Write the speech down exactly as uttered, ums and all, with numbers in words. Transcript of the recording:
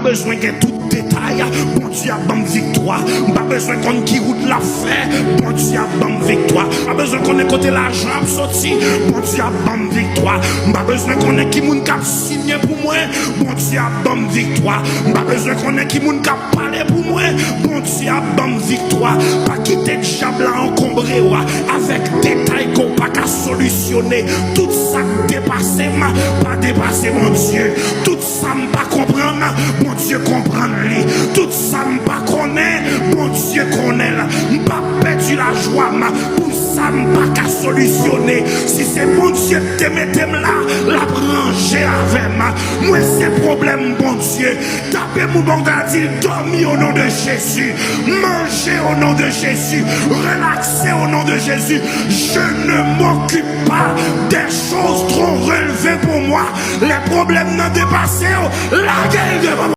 Bezwen gen tout detay, Bondye ap ban m viktwa. M pa bezwen konn ki wout l ap fè, Bondye ap ban m viktwa. M pa bezwen konnen kote lajan ap soti, Bondye ap ban m viktwa. M pa bezwen konnen ki moun k ap siyen pou mwen, Bondye ap ban m viktwa. M pa bezwen konnen ki moun k ap pale pou mwen, Bondye ap ban m viktwa. Pa kite dyab la ankonbre w avèk detay ke w pa ka solisyone. Tout sa k depase m pa depase Bondye. Tout sa m pa konprann, Bondye konprann li. Tout sa m pa konnen, Bondye konnen l. M pa pèdi lajwa m pou sa m pa ka solisyone. Si se Bondye ki te mete m la, l ap ranje avè m. Mwen se pwoblèm Bondye. Tape moun bò kote a, di l: dòmi o non de Jezi. Manje o non de Jezi. Relakse o non de Jezi. Je ne m'occupe pas des choses trop relevées pour moi. Lè pwoblèm nan depase w, lage l devan